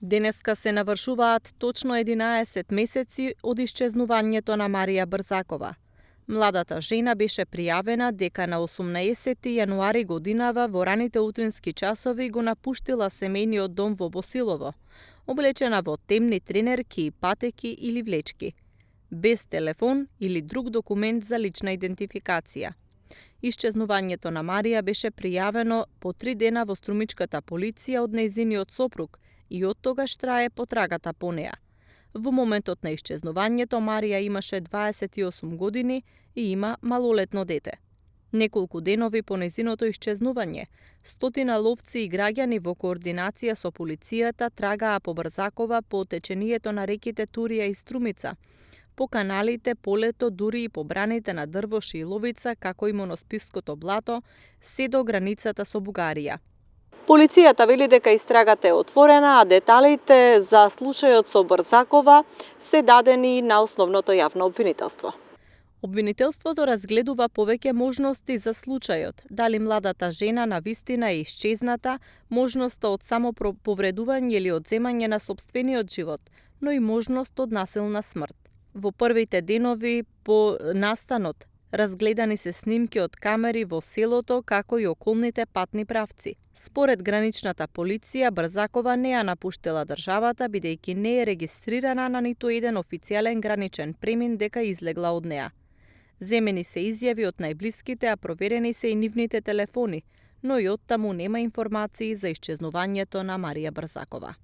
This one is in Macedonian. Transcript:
Денеска се навршуваат точно 11 месеци од исчезнувањето на Марија Брзакова. Младата жена беше пријавена дека на 18 јануари годинава во раните утрински часови го напуштила семејниот дом во Босилово, облечена во темни тренерки, патеки или влечки, без телефон или друг документ за лична идентификација. Исчезнувањето на Марија беше пријавено по 3 дена во струмичката полиција од нејзиниот сопруг и од тогаш трае потрагата по неа. Во моментот на исчезнувањето Марија имаше 28 години и има малолетно дете. Неколку денови по нејзиното исчезнување, стотина ловци и граѓани во координација со полицијата трагаа по Брзакова по течението на реките Турија и Струмица, по каналите, полето, дури и по браните на Дрвош и Иловица, како и Моноспиското блато, се до границата со Бугарија. Полицијата вели дека истрагата е отворена, а деталите за случајот со Брзакова се дадени на основното јавно обвинителство. Обвинителството разгледува повеќе можности за случајот, дали младата жена навистина е исчезната, можноста од самоповредување или одземање на сопствениот живот, но и можност од насилна смрт. Во првите денови по настанот разгледани се снимки од камери во селото, како и околните патни правци. Според граничната полиција, Брзакова не ја напуштила државата, бидејќи не е регистрирана на ниту еден официјален граничен премин дека излегла од неа. Земени се изјави од најблиските, а проверени се и нивните телефони, но и оттаму нема информации за исчезнувањето на Марија Брзакова.